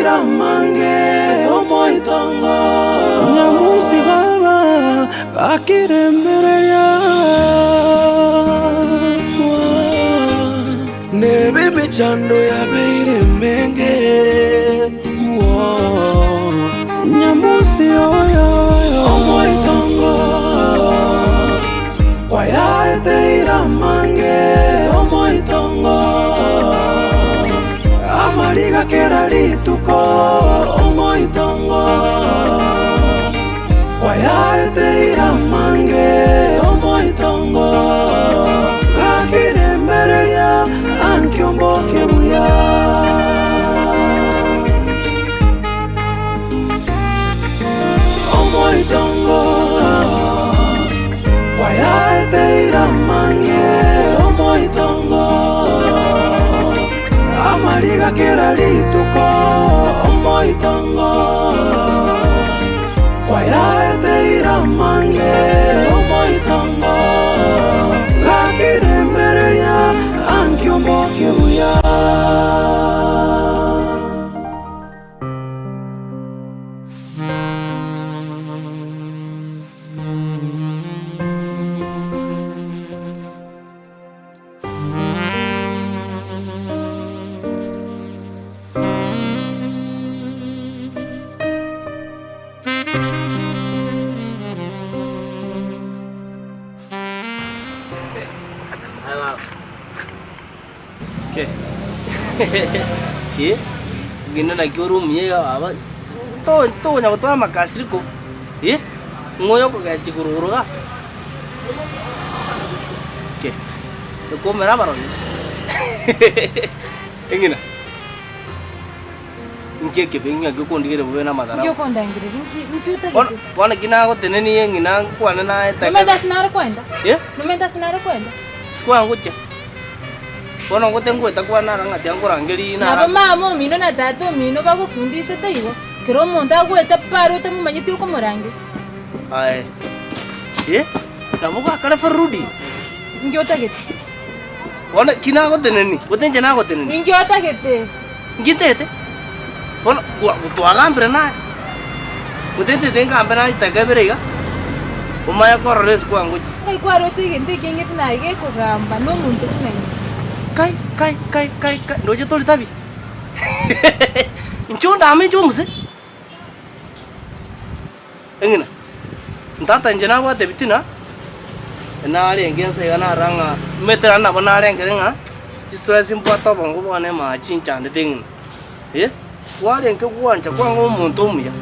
Kwayaeteire amange omoitongo. Nyamusi baba gakirembereria. Nebe emechando yabeire emenge. Nyamusi oyo omoitongo. Kwayaeteire amange omoitongo, amariga kera rituko omoitongo. Kwayaeteire amange omoitongo, gakiremereria ankio mboke buya. Omoitongo kwayaeteire amange omoitongo amariga kera rituko omoitongo kwayaeteire amange omoitongo gakiremereria ankio mboke buya. Ng'ina naki ore omuya iga baba, to- tokonya gotwara amakasiriko, eh, ng'o oyokogecha igoro igoro igaa? Kei, tokoumera abarogi eng'ina, inki ekebe ng'aki okondigereria bobe na amadharau? Inki okondangereria? Inki inki Bono otagete? bono ki nagotenenia eng'ina nkwane naye Nomanyete ase nare koenda? Eh? Nomanyete ase nare koenda? Sikwangochia. Bono ngote ngoeta kwane naro ng'a tiga nkorangerie naro. Nabo mama omino na tata omino bagofundisete igo, kera omonto agwete pare otamomanyeti okomorangeria. Aye, eh, nabo gwakare Ferudi. Inki otagete? Bono ki nagoteneni? Gose inche nagoteneni? Inki otagete? Inki ntagete? Bono gwa twagambire naye, gose ntagete ngambe naye chidakika ibere iga, omanye korora ase kwangochia. Ngai kwaroche egento ekenge buna aye gekogamba nomonto buna inche. Kai, kai, kai, kai, kai, ndoche tori tabi? Inche ondame inche omuse? Eng'ina, ntata inche nabwate ebitina, narenge inse iga narora ng'a omanyete naende nabo narengire ng'a chistress mbwate obongo bwane mache nchandete eng'ina, eh, kwarenge gwancha kwang'a omonto omuya.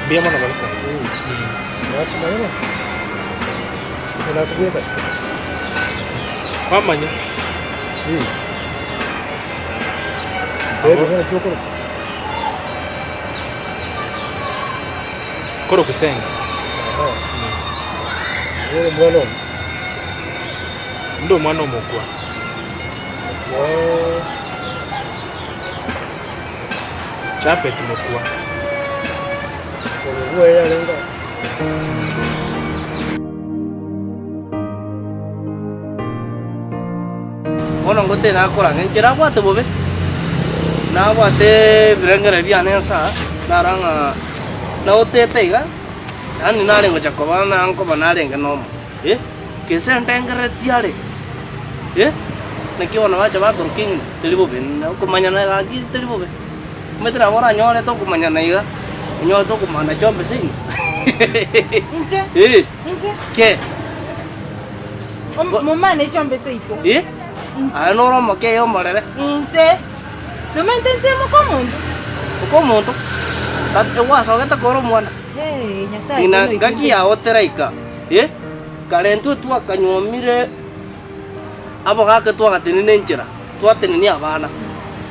Mbuya mono kabisa. Kwamanya. Korokwa Senga. Inde omwana omokwa. Japhet Mokua. Bono ngote nakoranga inche nabwate bobe, nabwate ebirengererio biane nsa, narora ng'a nagotete iga, yaani nare ngocha koba na nkoba narenge nomo, eh, gese ndengereretie are, eh, naki bono bacha bakoroka eng'ina, teri bobe, na okomanyana gaki teri bobe. Omanyete nabo oranyorete okomanyana iga. Onyorete okomana chiombe seino. Inche? Eh. Inche? Ke. Om- Momane chiombe seito. Eh? Inche. Aye nore omoke eye omorere. Inche. Nomente inche moka omonto. Moka omonto? Tata egwasogete kore omwana. Hey, Nyasaye Ng'ina kono ngaki oigwete. yao teraika. Eh? Kare intwe twakanyuomire abogaka twagatenena enchera, twatenenia abana.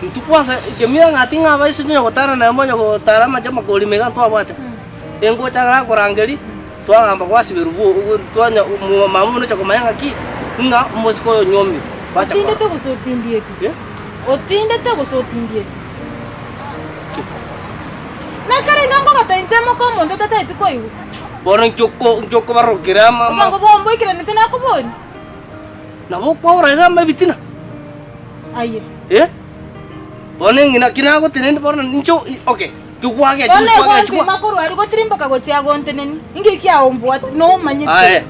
Intwe kwansa ekemira ng'a ting'a abaise tonya gotara naye monya gotara amache amakorima iga ntwabwate. Engocha nakorangeria, twagamba gwasiberwa bwo ogo twanya mama buna ocha komanya ng'aki, ng'a omosike oyo onyuomire. Gwacha korora. Otindete gose otindieti? Eh? Otindete gose otindieti? Ki? Nakare iga nkogota inche moka omonto otatageti koigwa. Bono inki oko inki okobarokera ama ama. Obwango bwao mboikeranete nakoboria? Nabo okwaura iga ama ebitina? Aye. Eh? Bono eng'ina ki nagotenenia bono ninche okay. Bono egompima korwa aria gotirimboka gochia agontenenia, inki kiaombwate nomanyete. Aye,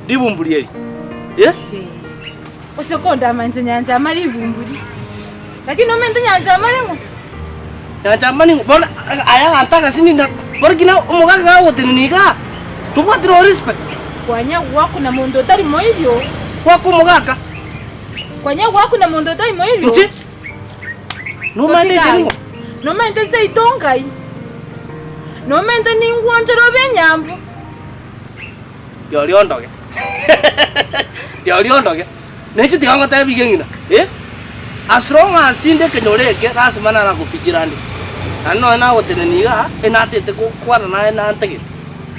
ribumburi eri, eh? Oche kondama inche nyancha ama ribumburi, lakini nomente nyancha ama ring'o? Nyancha ama ning'o? Bono aya abanto agasini na bono ki na omogaka gagotenenia igaa, tobwati no respect. Kwanya gwakuna monto otari moirio. Gwaka omogaka. Kwanya gwakuna monto otari moirio. Inche? Nomaete inche ning'o? Nomaete seito ngai? Nomaete ningwanchera obe enyambu? Rirorio ondoge. Rirorio ondoge. Nainche tiga ngotebi iga eng'ina, eh, as long as inde ekenyoro eke, lasima naragofichire ande. Naende nonye nagotenenia igaa, enatete gokwana naye nantagete.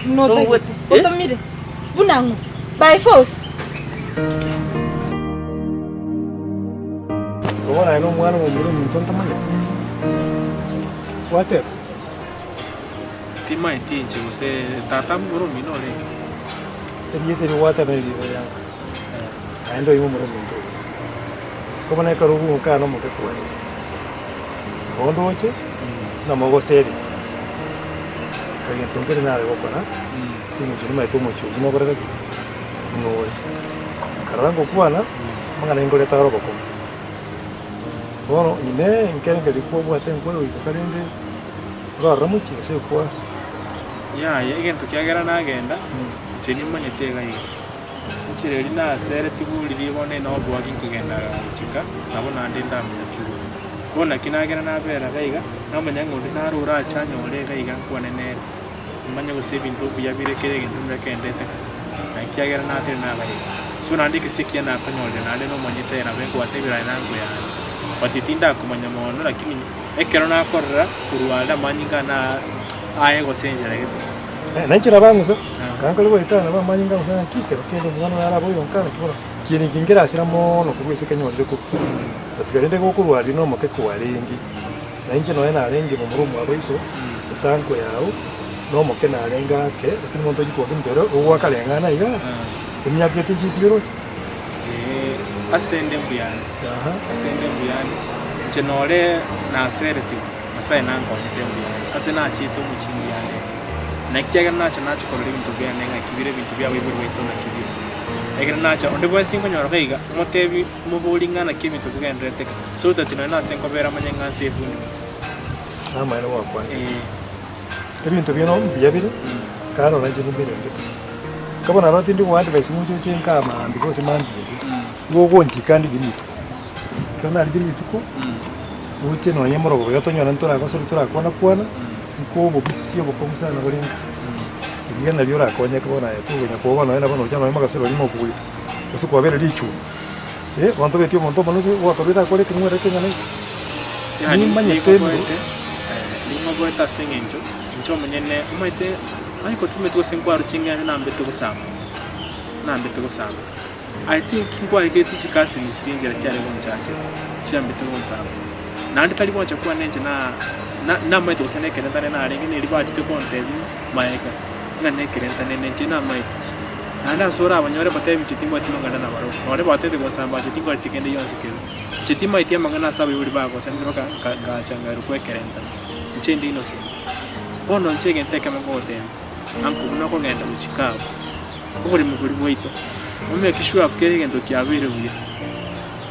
Notagete, Eh? otomire, buna ng'o? By force? Bono aye nomwana omomura ominto ntamanyeti. Gwateba. Timaeti inche gose tata momura omino orenge. Erieta erio gwateba neririeta riane, naende oyo momura ominto oyo. Ko bono ekero ogoka nomoke kwane, nabo ndoche, namogoseria. Egento nkere nare gokora, ase eng'encho nimaete omochie oyio nokorete ki? Buna ore. Nkarora ngokwana, amang'ana nkoreta aro obokong'u. Bono inee, nkerengereria kwabwate enkoro goika rende orarore mochie gose ekwa? Yaya, egento kiagera nagenda, inche nimanyete iga iga. Enchera eria naseretigwe riria bono ere noboa ginkogenda gochika, nabo naende ndamanya churwe. Bono naki nagera nabera iga iga, namanya ng'a onde naro orache anyore iga iga nkwane nere. Nimanye gose ebinto mbuya bire kera egento mbuya kendete ka, na ekiagera natire nabarire. So naende ekese ekiya nakonyorire naende nomanyete aye nabo engwatebire aye nango yane. But tindakomanya mono lakini ekero nakorora korwa are amanyinga ane aye gose enchera gete. Nainche nabang'usa, kankore goetana nabo amanyinga ang'usa naki ekero kende omwana oyo arabe oyonka naki bono kieni eki nkerasira mono korwa ase kenyorire korwa. Tatiga rende gokorwaria nomoke kwarenge. Na inche nonya narenge momura omwabo iso, esanko yao, na omoke narenge ake, lakini monto oyio kwagimete ere ogoaka reng'ana iga, emiaka eye tinchiitige roche. Ee, ase ende mbuyande, Aha. ase ende mbuyande, inche nore naseretigwe, Nyasae nankonyete mbuyande, ase nachiete omochie mbuyande. Na ekiagera nacha nache korora ebinto biane ng'aki bire ebinto bi'abaibori baito naki bire. Ekero nacha, onde bwensi nkonyora iga iga, omotebi. Mobori ng'a naki ebinto bigendererete, so that nonya nase nkobera manye ng'a nse ebundi. Namaene gwakwanire. Eh. Ebinto bino mbuya bire, kare nonya inche nimbirendete. Nka bono naro tindi goa advice ng'a oche oche nka maambia gose mambia erio, nigo ogonchika ndigie rituko. Ekero narigia rituko, oche nonya morogoro iga tonyore ntorakosore torakwana kwana, nko obobisi obokong'u sana bore nka. Riria nario orakonyeke bono aye tokonya koba nonya bono ocha nonya mogaso riria mokogoita, gose kwabera richuma. Eh, abanto betie omonto omonene ase gwakorire akore ekeng'were ekeng'ana eke. Yaani Nimanyete nigo ebibe. oboete, nigo oboete ase eng'encho inche omonyene omanyete onye kotimeti gose nkwarwa ching'encho nambete gosamba, nambete gosamba. I think nkwaegeti chikasini chiria enchera chiare gonchachera, chiambete gonsamba. Naende tari gwancha kwane inche na na namaete gose na ekerentane narenge neri bachete kontebia maega, ng'a na ekerentane inche namaete. Naende ase orabanyore batebi inche timbwati mang'ana nabarabwo, nonye batebete gonsamba inche tinkoreti kende gionsi kebe. Inche timaeti amang'ana ase abaibori bagosanire mpaka nka- ngacha nkaerokwa ekerentane. Inche inde innocent. Bono inche egento ekemo nkogotebia, anko buna okogenda gochia kaa abwo, oboremo boria bwaito, o make sure kera egento kiabeire buya.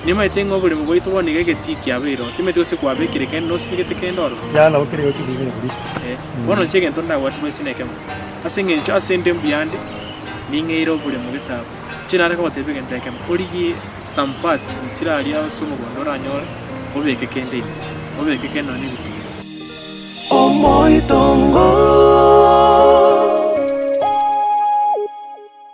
Nimaete ng'a oboremo bwaito bono iga egetii kiabeire oo, timanyeti gose kwabekire kende nosimegete kende ororo. Yaya nabo kere igo chisemi na korisha. Eh, bono inche egento ndagwate bwesina ekemo, ase eng'encho ase inde mbuya nde, ning'eire oboremo gete abwo. Inche nare kogotebia egento ekemo, origie some parts chire aria ase omogondo oranyore, obeke kende ime, obeke kende nonye na ebitunguo. Omoitongo.